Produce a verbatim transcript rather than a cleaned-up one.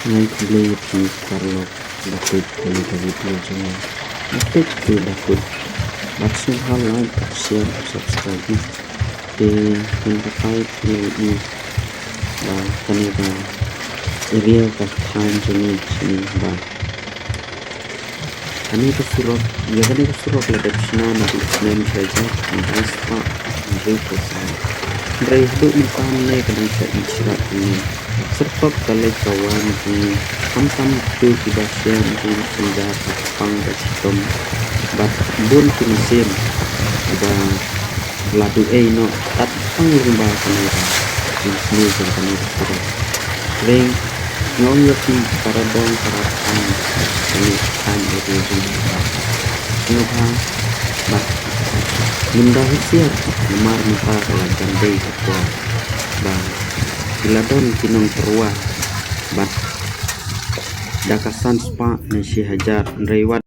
Ngan khublei ïa phi paralok ba peit ïa kane ka video jong ngi. Ba peit te ba kut. Bad sngewbha like, share, subscribe. Te phin batai phi ïa i ba kane ka area ka thaiñ jong ngi shane ba kane ka surok, ïa kane ka surok la dep shna naduh snem shi hajar khyndai spah hynriewphew san. Hynrei haduh mynta ne ka dang shah ïa syrah ne. Syrpok ka leit ka wan ki khamtam tu kiba shem ki sengda ka pang ka chitom bad bun ki mynsiem kiba la duh ei noh tat pang lyngba kane ka jingsniew jong kane ka surok. Hynrei nga ong ïa phi para dong para thaiñ kane ka thaiñ area jong ngi ba sngewbha bad ngin da husiar namar mynta ka la jan dei ka por ba ki la don ki nongtyrwa bad da ka san spah ne shi hajar hynrei wat